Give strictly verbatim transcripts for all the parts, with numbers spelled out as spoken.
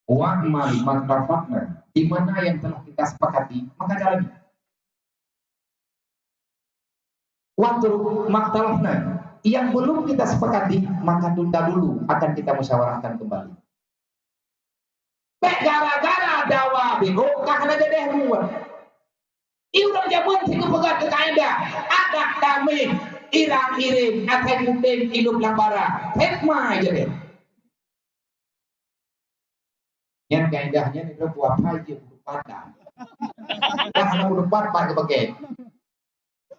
Wa'mal mattafaqna, di mana yang telah kita sepakati, maka jalani. Watruk maktalafna, yang belum kita sepakati, maka tunda dulu, akan kita musyawarahkan kembali. Bèk gara-gara dawa beuh ka hana jadeh buet. Ureueng jameun sinoe peugah keu kaedah, adak damé, irang-iréng, asai kuténg, ilop lam bara. Hikmah jadeh. Nyan kaedah nyan itu buah pai je butuh patah. Dah hana butuh pat, pat ke pakai.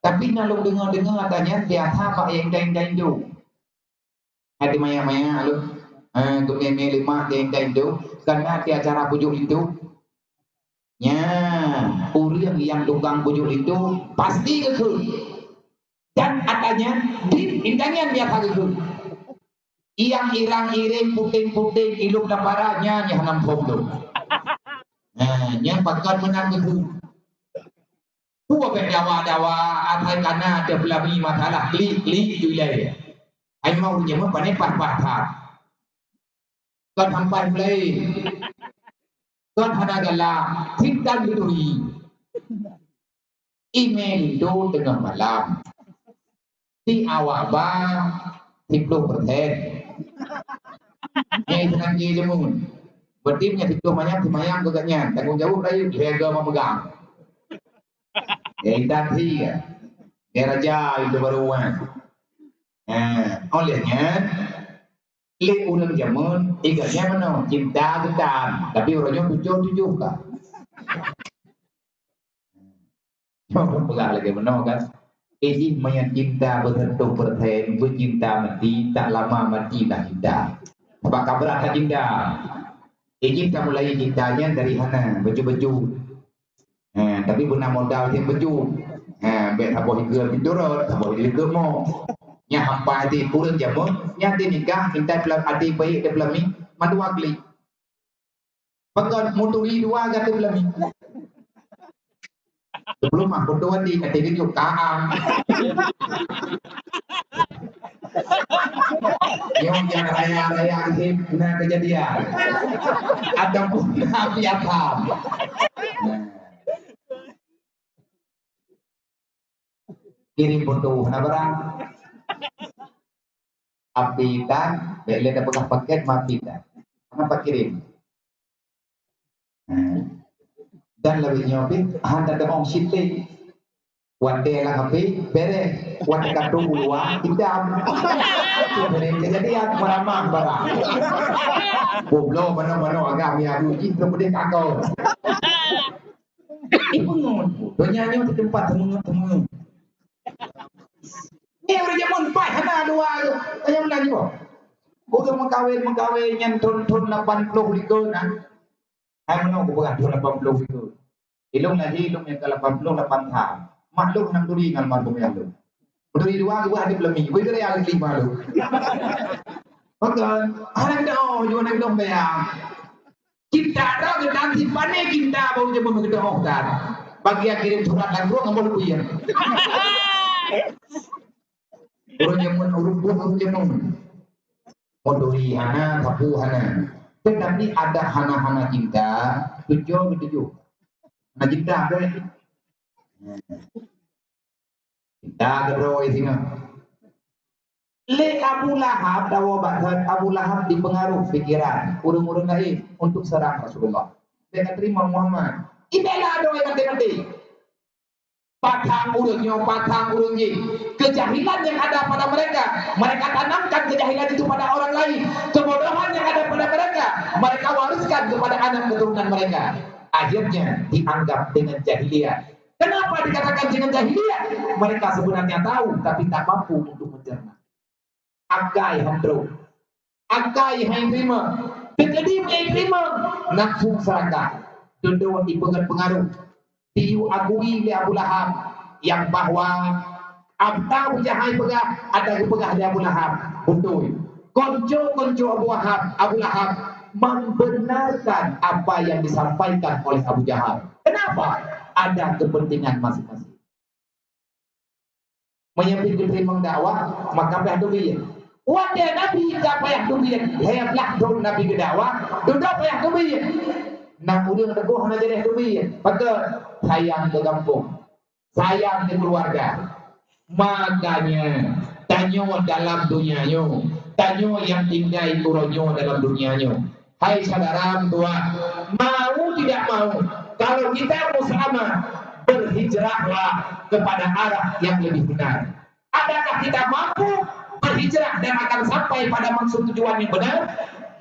Tapi na lôn deungo-deungo ata nyan biasa bak nyang indai-indai indô. Hai teumanyong-manyong lôn, eh, teumé-mé leumah nyang indai indô, kana di acara bujuk linto. Nyan, ureueng nyang tukang bujuk linto pasti geukheun. Dan ata nyan, di indai nyan biasa geukheun. Nyang irang-iréng, puténg-puténg, ilop lam bara, nyan nyang hana muphom lôn. Nah, nyan pakon meunan geukheun. Peue bèk dawa-dawa, asai kana teupeulami masalah klik-klik ju ilèe. Hai memang ureueng jameun pané paih-paih that. Kon sampai mulai. Kon hana galak, sintan geuturi. Imé linto teungoh malam. Di awak ba siplôh persen. Nyang seunang jih jameun. Berarti meunyo siplôh manyam, simayam keu gobnyan. Tanggông jaweueb rayeuk, lhèe goe meumeugang. Ya, intat hi, ya. Ya, raja itu baru wan. Eh, oleh nyan, lé ureueng jameun, iga nyan meunoe, cinta geutan. Tapi uroe nyoe tujoh-tujoh ka. Nyoe peugah lagèe meunoe kan. Eh, jih meunan cinta beuseutoh persen, beucinta mati, tak lama mati dah cinta. Sabab ka brat that cinta. Eh, jih ka mulai cinta nyan dari hana, bacut-bacut. Ha, tapi beuna modal cit bacut. Ha, bèk saboh ikeu pintoe rot, saboh ikeu mo. Nyan hampa di ureueng jameun, nyan di nikah, intat peula-, até baik di peulami, mandua klik. Pakon meuturi dua gata peulami. Sebelum mah foto até, até video kaam. Nyoe nyang raya-raya hip na kejadian. Ataupun na biasa. Nah. Kirim foto hana barang. Api tan, bèk lé tapeugah paket mati tan. Kenapa kirim? Nah. Dan lagèe nyoe pih, han tadeungoe siplek. Watèe lam api, bèrèh. Watèe ka trôk u luwa, itam. Itu bèrèh kejadian, meuramah barang. Goblok manoe-manoe agam ya, uji terus peudeh kakau. Ih, peungeut. Donya nyoe di teumpat teungeut-teungeut. Nyoe ureueng jameun paih hana dua tu. Tanya meunan jua. Ureueng meukawen-meukawen nyan thon-thon lapan ploh likot na. Hai meunoe kupeugah thon lapan ploh likot. Ilôn lahé ilôn nyang ka lapan ploh lapan thon. Mak lôn hana meuturi ngon almarhum yah lôn. Meuturi dua geuh hana peulami. Beu dua ya lima lôn. Pakon, hana geudoh, jua hana geudoh bayang. Cinta droe geutanti pané cinta bak ureueng jameun meukeudeuh that. Bagi nyang kirim surat lam grup ngon boh lubien. Ureueng jameun, ureueng buet ureueng jameun. Meuturi hana, sapeue hana. Tetapi ada hana-hana cinta, tujoh geutujoh. Hana cinta, kan? Cinta keudroe singoh. Lé Abu Lahab, dawa bak that, Abu Lahab dipeungaruh pikiran ureueng-ureueng laén untuk serang Rasulullah. Dia kata, "Terima Muhammad." Ibela doe maté-maté. Patang ureueng nyoe, patang ureueng jih. Kejahilan yang ada pada mereka, mereka tanamkan kejahilan itu pada orang lain. Kebodohan yang ada pada mereka, mereka wariskan kepada anak keturunan mereka. Akhirnya dianggap dengan jahiliyah. Kenapa dikatakan dengan jahiliyah? Mereka sebenarnya tahu, tapi tak mampu untuk mencerna. Akai han trok. Akai han teurimong. Teukeudi meunyo teurimong, nafsu serakah. Dudoe ipeugét peungaruh. Diyue akui lé Abu Lahab nyang bahwa Abu Jahal peugah, ada geupeugah lé Abu Lahab. Beutôi. Konco-konco Abu Lahab, Abu Lahab membenarkan apa yang disampaikan oleh Abu Jahal. Kenapa? Ada kepentingan masing-masing. Meunyo pih geuteurimong dakwah, maka pih teubiet. Watèe Nabi ka payah teubiet, lhèe blah thôn Nabi geudakwah, dudoe payah teubiet. Na ureueng teupeu hana jadeh teubiet. Pakon? Sayang keu gampông. Sayang keu keuluwarga. Makanya, tanyoe dalam dunia nyoe, tanyoe nyang tinggai uroe nyoe dalam dunia nyoe. Hai syedara meutuah, mau tidak mau, kalau kita mau selamat, berhijrahlah kepada arah yang lebih benar. Adakah kita mampu berhijrah dan akan sampai pada maksud tujuan yang benar?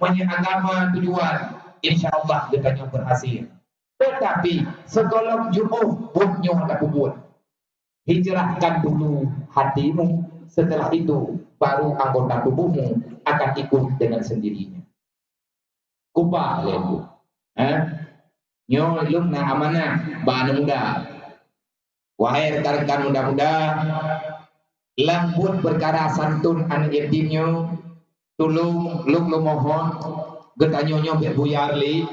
Meunyoe agama tujuan, insya Allah geutanyoe berhasil. Tetapi, sigohlom jiôh buet nyoe tapeubuet. Hijrahkan dulu hatimu, setelah itu baru anggota tubuhmu akan ikut dengan sendirinya. Kubah lé bu. Eh? Nyoe lôn na amanah bak aneuk muda. Wahai rekan-rekan muda-muda, lam buet peukara santun aneuk yatim nyoe, tulông lôn lôn mohon, geutanyoe nyoe bèk buyar lé.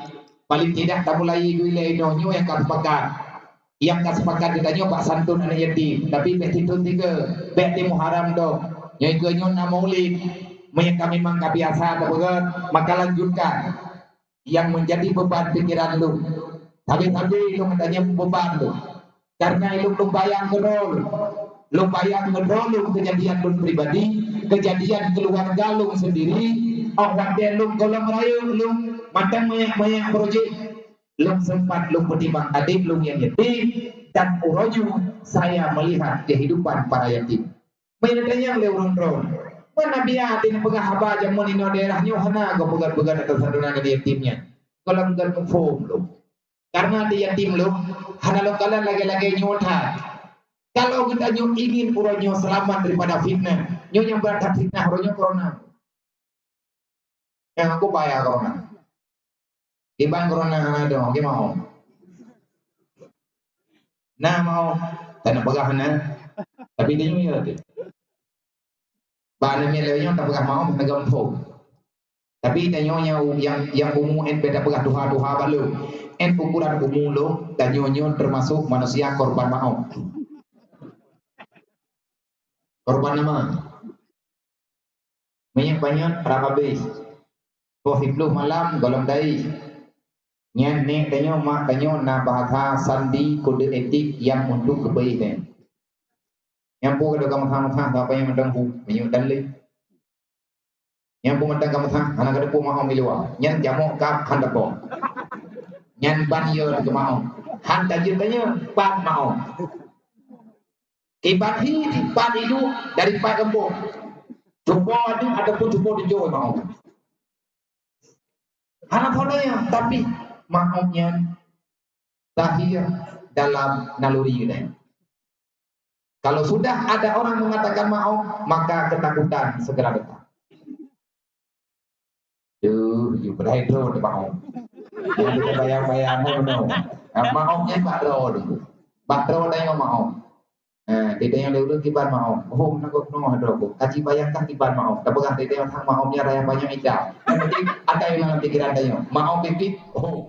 Paling tidak tamulai ilèe inoe nyoe nyang ka sepakat. Nyang ka sepakat geutanyoe bak santun aneuk yatim, tapi bèk sithôn sigoe, bèk di Muharram dong. Nyoe keunyoe na Maulid, meunyoe ka memang ka biasa tapeugah, maka lanjutkan. Yang menjadi beban pikiran lôn. Sabe-sabe lôn tanyong beban lôn. Karena lôn, lôn bayang keudroe lôn. Lôn bayang keudroe lôn kejadian lôn pribadi, kejadian keluarga lôn sendiri, oh watèe lôn gohlom rayeuk lôn mantong manyak-manyak projek. Lôn sempat lôn peutimang adék lôn nyang yatim, dan uroe nyoe saya melihat kehidupan para yatim. Meunyoe tanyong lé ureueng droe, "Mana biasa tapeugah haba jameun inoe daerah nyoe hana geupeugah-peugah teuntang santunan aneuk yatim nyan?" Gohlom-gohlom muphom lom. Karena aneuk yatim lom, hana lom kalon lagèe-lagèe nyoe that. Kalau geutanyoe ingin uroe nyoe selamat daripada fitnah, nyoe nyang brat that fitnah uroe nyoe corona. Nyang aku bayar corona. Kiban corona hana dong, oke mau. Nah mau, tak nak peugah hana. Tapi dia nyoe tu. Bah na milé nyoe tapeugah mau hana gampông. Tapi tanyoe nyang, nyang, nyang umu en beda peugah tuha-tuha balu. En ukuran umu lo, tanyoe nyoe termasuk manusia korban maoh. Korban nama? Minyeuk panyöt rab abéh. Poh siploh malam gohlom dai. Nyan nék tanyoe mak tanyoe na bahasa sandi kode etik nyang untuk keubeue nyan. Nyang peue ka meuthah-meuthah ka panyöt mantong bu, minyeuk dan lé. Nyang peue mantong ka meuthah hana ka teupeu maoh miluwa. Nyan jamok kap han teupeu. Nyan ban yo teuka maoh. Han tajeuet tanyoe pat maoh. Kiban hi pat iduek dari pat gampông. Cuba adu ataupun cuba dijok maoh. Hana peue nyan, tapi maoh nyan zahir dalam naluri geutanyoe. Kalau sudah ada orang mengatakan maoh, maka ketakutan segera datang. Duh, you padahai droe teuh maoh. Yang kita bayang-bayang pun no. Ah, maoh nyan bak droe tu. Bak droe tanyoe maoh. Eh, di tanyoe lé ulôn kiban maoh. Oh, na kok no droe. Kaji bayangkan kiban maoh. Tapi kan di tanyoe sang maoh nyan raya banyak ija. Yang penting ada yang dalam pikiran tanyoe. Maoh pipit. Oh.